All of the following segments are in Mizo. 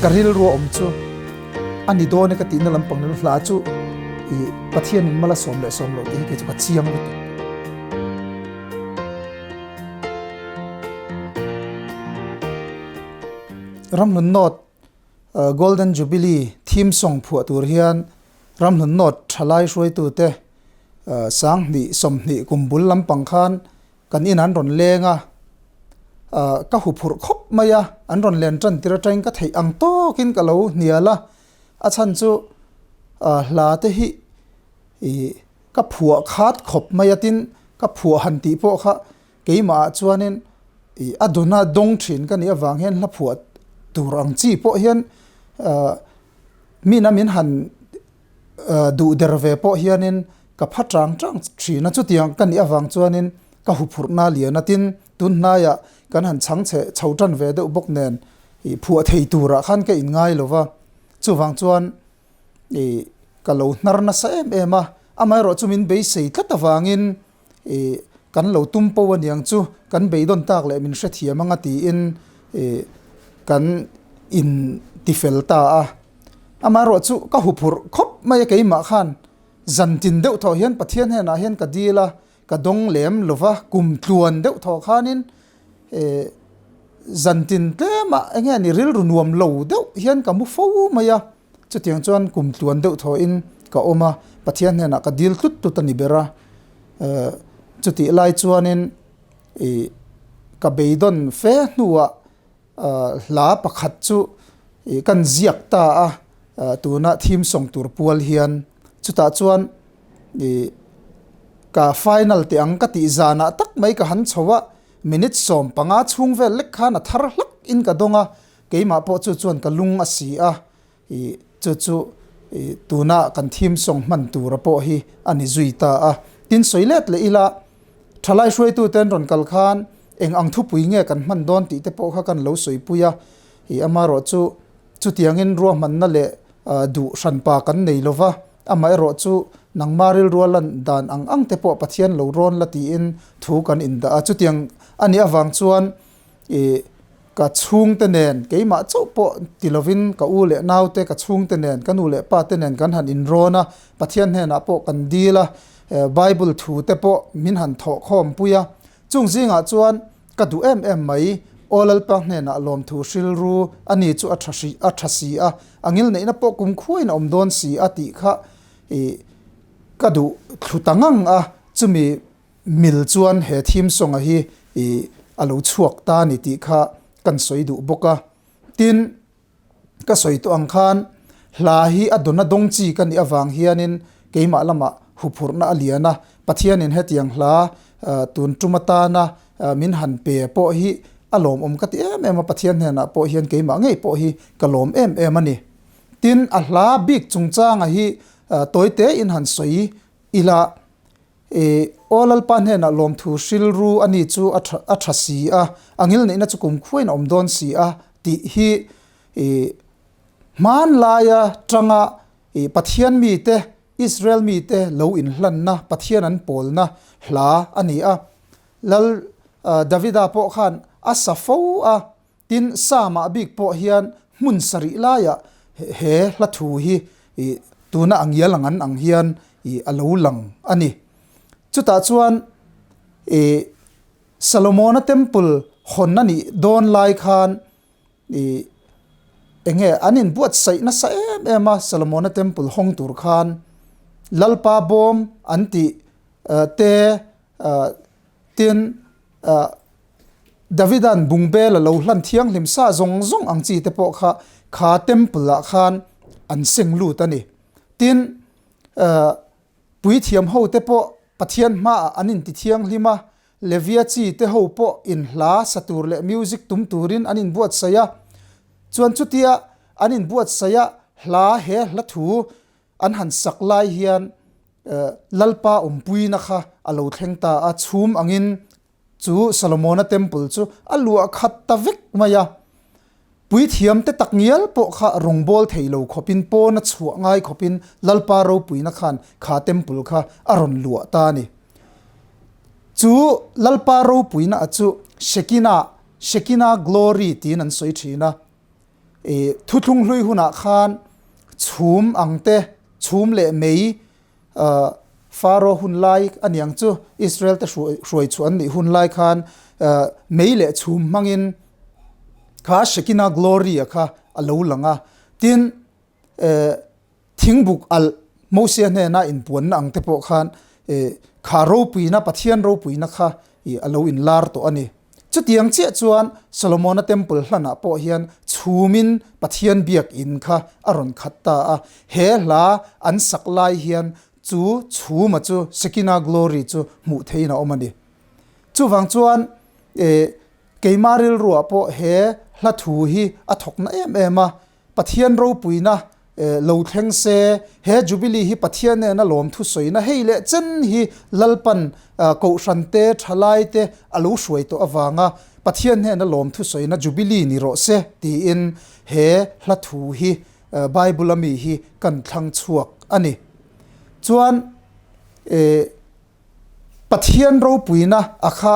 Ka rilru a awm chu a ni dawn e ka tihna lampang nilo hla chu ih Pathianin mal a sawm leh sawm loh tih hi kei chu ka chiang lutuk. Ramhlun North Golden Jubilee theme song phuah tur hian Ramhlun North thalai hruaitute 20 20 kum bul lampang khan Kan in an rawn leng a, ka hu phurh khawp mai a, an rawn len tan tir atangin ka theih ang tawkin ka lo hnial a, a chhan chu hla te hi ih ka phuah khat khawp mai a tin ka phuah han tih pawh kha keimah ah chuanin ih a dawna dawng thin ka nih avang hian hla phuah tur ang chi pawh hian mina min han duh der ve pawh hianin ka pha chang chang thin a, chutiang ka nih avang chuanin ka huphurhna lian a, tin tun hnaiah kan han chhang chhe chho tan ve deuh bawk nen ih phuah thei turah khan ka inngai lo va, chuvang chuan ih ka lo hnar nasa em em a, amaherawh chu min beisei tlat avangin ih kan lo tum po aniang chu kan beidawn tak leh min hrethiam anga tiin ih kan in tifel ta a, amaherawh chu ka huphurh khawp mai a keimah khan zan tin deuh thawh hian Pathian hnenah hian ka dil a, ka dawng lem lo va, kum tluan deuh thawh khanin ih zan tin tlemah eng nge ni rilru nuam lo deuh hian ka mu fo mai a. Chutiang chuan kum tluan deuh thawhin ka awm a, Pathian hnenah ka dil tlut tlut a ni ber a. Chutih lai chuanin ih ka beidawn fe hnuah hla pakhat chu ih kan ziak ta a, tuna theme song tur pual hian. Chutah chuan ih ka final teh ang ka tih zanah tak mai ka han chho a, minute 15 chhung vel lek khan a thar hlak in ka dawng a, Keimah pawh chu chuan ka lung a si a, ih chu chu ih tuna kan theme song hman tura pawh hi a ni zui ta a. Tin sawi let leh ila, thalai hruaitute an rawn kal khan eng ang thupui nge kan hman dawn tih te pawh kha kan lo sawipui a, ih amaherawh chu chutiangin ruahmanna leh duh hranpa kan nei lo va, amaherawh chu nangma rilrua lan dan ang ang te pawh Pathian lo rawn la tiin thu kan indah a, chutiang a nih avang chuan Ih, ka chhungte nen, keimah chauh pawh ti lovin ka u leh naute ka chhungte nen, ka nu leh pa te nen kan han inrawn a, Pathian hnenah pawh kan dil a, Bible thu te pawh min han thawh khawm pui a. Chung zingah chuan ka duh em em mai, Aw Lalpa hnenah lawmthu hrilru a ni chu a tha hrih a tha si a, a ngilneihna pawh kum khuain a awm dawn si a tih kha ih ka duh thlu ta ngang a, chumi Mil chuan he theme song-a hi ih a lo chhuak ta a ni tih kha kan sawi duh bawk a. Tin, ka sawi tawh ang khan hla hi a dawna dawng chi ka nih avang hianin keimah lamah huphurhna a lian a, Pathianin hetiang hla tun tum atana min han pe pawh hi a lawmawm ka ti em em a, Pathian hnenah pawh hian keimah ngei pawh hi ka lawm em em a ni. Tin, a hla bik chungchanga hi tawi tein han sawi ila. I Aw Lalpa hnenah lawmthu hrilru a ni chu a tha a tha si a, a ngilneihna chu kum khuain a awm dawn si a tih hi i hmanlaia tanga i Pathian mite, Israel mite lo inhlanna, Pathian an pawlna hla a ni a. Lal Davida pawh khan a sa fo a. Tin, Psalm-ah bik pawh hian hmun sarih laiah he hla thu hi tuna a ngial ang an ang hian a lo lang a ni. Chutah chuan Solomona Temple hawn a nih dawn lai khan eng nge an inbuatsaih nasa em em a, Solomona Temple hawng tur khan Lalpa bawm an tih te tin Davida'n bungbel a lo hlan thianghlim sa zawng zawng ang chi te pawh kha kha temple ah khan an seng lut a ni. Tin, puithiam ho te pawh Pathian hmaah an inti thianghlim a, Levia chi te ho pawh inhla sa tur leh music tum turin an inbuatsaih a. Chuan chutia an inbuatsaih a hla he hla thu an han sak lai hian Lalpa awmpuina kha a lo thleng ta a, chhum angin Chu Solomona Temple chu a luah khat ta vek mai a, puithiamte tak ngial pawh kha rawngbâwl thei lo khawpin pâwna chhuah ngai khawpin Lalpa ropuina khan kha Temple kha a rawn luah ta a ni. Chu Lalpa ropuina a chu Shekinah, Shekinah Glory tiin an sawi thin a. Thuthlung hlui hunah khan chhum ang te, chhum leh mei Faro hun lai a niang chu Israel te hruai chhuah an nih hun lai khan mei leh chhum hmangin kha Shekinah glory a kha a lo lang a. Tin, Thingbuk alh Mosia hnena inpuanna ang te pawh khan kha ropuina, Pathian ropuina kha a lo inlar tawh a ni. Chutiang chiah chuan Solomona Temple hlanah pawh hian chhumin Pathian biakinn kha a rawn khat ta a. He hla an sak lai hian chu chhuma chu Shekinah Glory chu hmuh theihin a awm a ni. Chuvang chuan keimah rilruah pawh he hla thu hi a thawkna em em a. Pathian ropuina lo thleng se, he Jubilee hi Pathian nena lawmthu sawina hei leh chen hi Lalpan Kohhran te, thalai te a lo hruai tawh avanga Pathian hnena lawmthu sawina Jubilee ni rawh se tiin he hla thu hi Bible a mi hi kan thlang chhuak a ni. Chuan Pathian ropuina a kha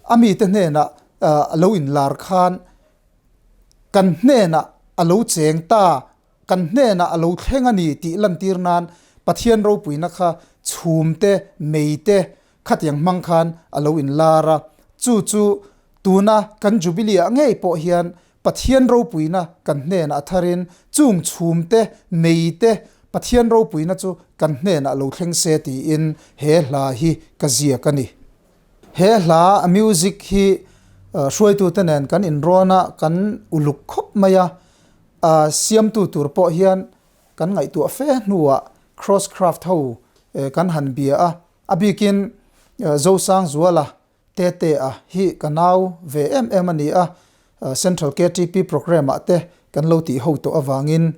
a mite hnenah a lo inlar khan Kan hnenah a lo cheng ta, kan hnenah a lo thleng a ni tih lantir nan Pathian ropuina kha chhum te, mei te khatiang hmang khan a lo inlar a. Chu chu tuna kan Jubilee ah ngei pawh hian Pathian ropuina kan hnenah a tharin chung chhum te, mei te, Pathian ropuina chu kan hnenah lo thleng se tiin he hla hi ka ziak a ni. He hla a music hi hruaitute nen kan inrawn a, kan uluk khawp mai a, a siamtu tur pawh hian kan ngaihtuah fe hnuah Crosscraft ho kan han bia a, a bikin Zosangzuala Tetea hi ka nau ve em em a ni a, Central KTP programme ah te kan lo tih ho tawh avangin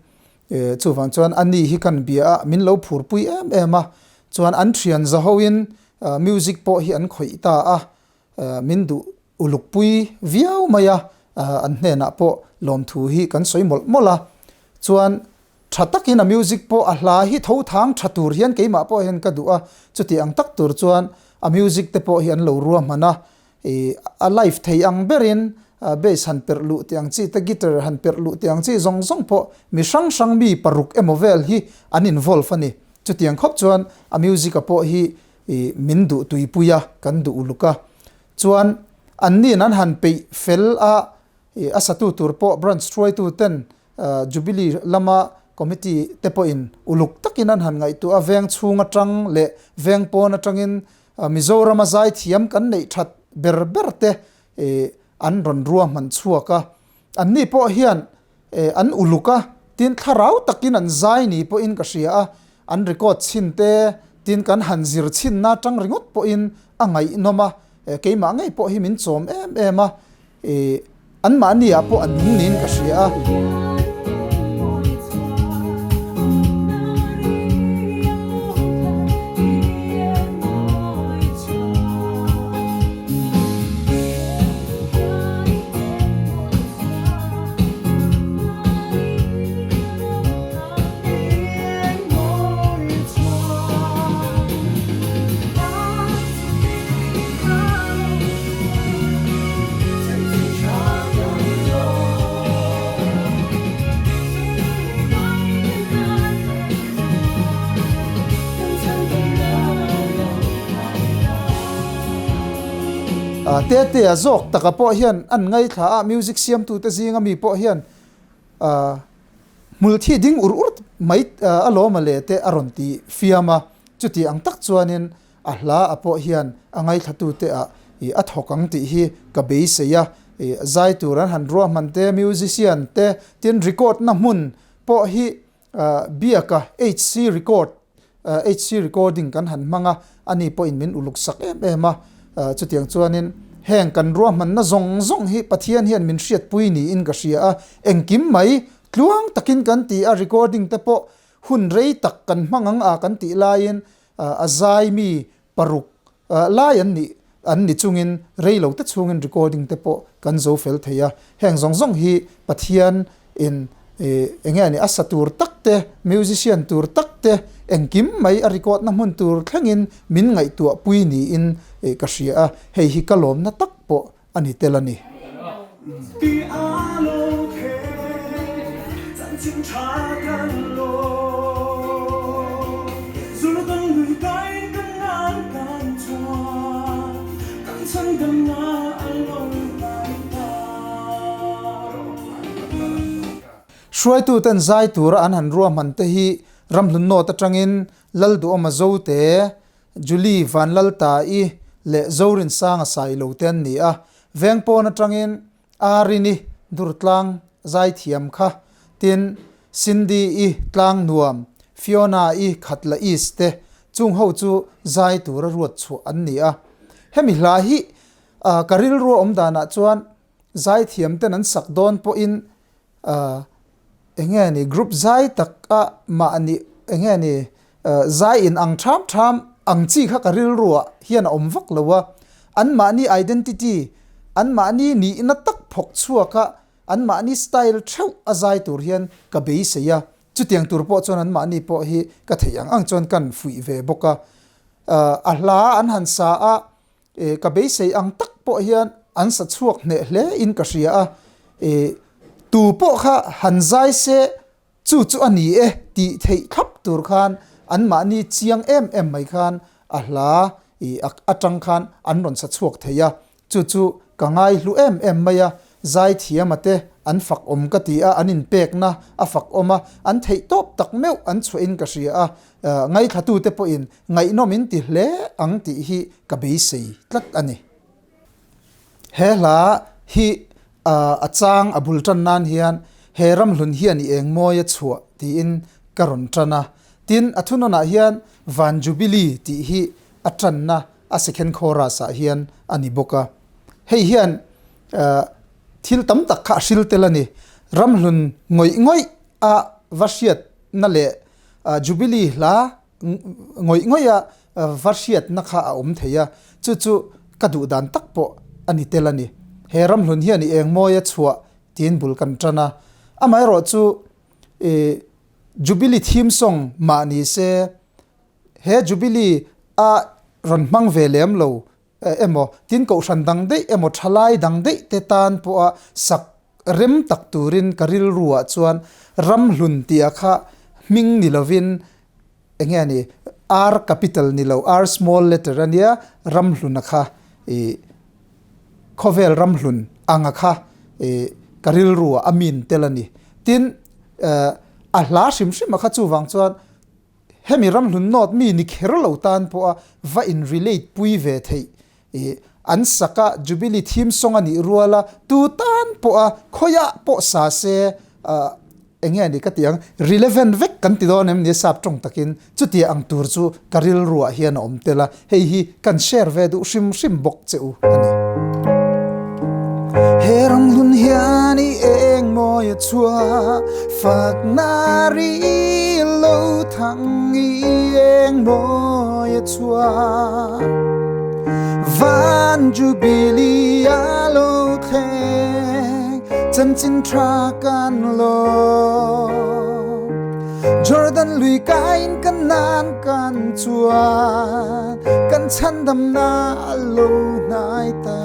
chuvang chuan a ni hi kan bia a, min lo phurpui em em a, chuan an thian za hoin music pawh hi an khawih ta a, min duh uluk pui viau mai a, an hnenah pawh lawmthu hi kan sawi mawlh mawlh a, chuan tha takin a music pawh a hla hi tho thang tha tur hian keimah pawh hian ka duh a, chuti ang tak tur chuan a music te pawh hi an lo ruahman a, Ih a live thei ang berin bass han perh luh tih ang chi te guitar han perh luh tih ang chi zawng zawng pawh mi hrang hrang mi paruk emaw vel hi an involve a ni. Chutiang khawp chuan a music a pawh hi ih min duh tuipui a kan duh uluk a. Chuan anni'n an han peih fel a ih a satu tur pawh branch hruaitu ten Jubilee lama committee te pawhin uluk takin an han ngaihtuah a veng chhung atang leh veng pawn atangin Mizorama zaithiam kan neih that ber ber te an rawn ruahman chhuak a, anni pawh hian an uluk a, tin thlarau takin an zai ni pawhin ka hria a, an record chhin te, tin kan han zir chhinna atang ringawt pawhin a ngaihnawm a, keimah ngei pawh hi min chawm em em a. Anmahni ah pawh a nung niin ka hria a. Tetea zawk taka pawh hian an ngaithla a, music siamtute zinga mi pawh hian hmulthi ding ur ur mai a lawm a le te a rawn ti fiam a, chuti ang tak chuanin A hla a pawh hian a ngaithlatute ah ih a thawk ang tih hi ka beisei a, ih zai tur an han ruahman te, musician te, tin record na hmun pawh hi biak a HC record, HC recording kan han hmang a, ani pawhin min uluk sak em em a, chutiang chuanin heng kan ruahmanna zawng zawng hi Pathian hian min hriatpui niin ka hria a, engkim mai tluang takin kan ti a, recording te pawh hun rei tak kan hmang ang a kan tih laiin A zai mi paruk lai an nih an ni chungin rei lo te chhungin recording te pawh kan zo fel thei a, heng zawng zawng hi Pathian in eng nge a nih a sa tur tak te, musician tur tak te, engkim mai a record na hmun tur thlengin min ngaihtuah pui niin ka hria a, hei hi ka lawmna tak pawh a ni tel a ni. tha kan lawm. Jordan lui kaiin kan nan kan chuan kan chhandamna a lo hnai ta. Hruaituten zai tura an han ruahman te hi Ramhlun North atangin Lalduhawma Zote, Julie Vanlalta-i leh Zorinsanga Sailo te an ni a, Vengpawn atangin Arini Durtlang zaithiam kha, tin Cindy-i tlang nuam, Fiona-i Khatla East te chung ho chu zai tura ruat chhuah an ni a. Hemi hla hi ka rilru a awm danah chuan zaithiam ten an sak dawn pawhin Eng nge ni group zai tak a mahni eng nge ni zai in ang tham tham ang chi kha ka rilru ah hian a awm vak lo a, an mahni identity an mahni nihna tak phawk chhuak a an mahni style theuh a zai tur hian ka beisei a, chutiang tur pawh chuan an mahni pawh hi ka theih ang ang chuan kan fuih ve bawk a, a hla an han sa a. E, ka beisei ang tak pawh hian an sa chhuak hneh hle in ka hria a, e, tu pawh kha han zai se chu chu a ni e tih theih thlap tur khan anmahni chiang em em mai khan a hla i atang khan an rawn sa chhuak thei a, chu chu ka ngaihlu em em mai a, zaithiama te an fak awm ka ti a, an inpekna a fak awm a, an theih tawp tak meuh an chhuah in ka hria a, ngaithlatute pawhin Ngaihnawm in ti hle ang tih hi ka beisei tlat a ni. He hla hi a chang a bul tan nan hian he ramhlun hian i eng mawi a chhuah tiin ka rawn tan a. Tin, a thunawnah hian Van Jubilee tih hi a tanna a second chorus ah hian a ni bawk a. Hei hian thil tam tak kha a hril tel a ni. Ramhlun ngawih ngawih a va hriatna leh Jubilee hla ngawih ngawih a va hriatna kha a awm thei a, chu chu ka duh dan tak pawh a ni tel a ni. He ramhlun hian i eng mawi a chhuah tiin bul kan tan a, amaherawh chu i Jubilee theme song mah ni se, he Jubilee a rawn hmang ve lem lo emaw, tin kohhran dang daih emaw thalai dang daih te tan pawha sak rem tak turin ka rilruah chuan ramhlun tih a kha hming ni lovin eng nge ni R capital ni lo R small letter a nia ramhlun a kha ih khawvel ramhlun ang a kha ih ka rilruah a min tel a ni. Tin a hla hrim hrim a kha chuvang chuan Hemi ramhlun nawt mi ni kher lo tan pawha va in relate pui ve theih i an sak a Jubilee theme song a nih rual a tu tan pawha khawiah pawh sa se eng nge ni ka tih ang relevant vek kan ti dawn em ni sap tawng takin chutia ang tur chu ka rilruah hian a awm tel a Hei hi kan share ve duh hrim hrim bawk che u a ni. He ramhlun hian i eng mawi a chhuah fakna ri lo thang i eng mawi a chhuah Van Jubilee a lo thleng chanchin tha kan lawm Jordan lui kain kan nan kan chuan kan chhandamna a lo hnai ta.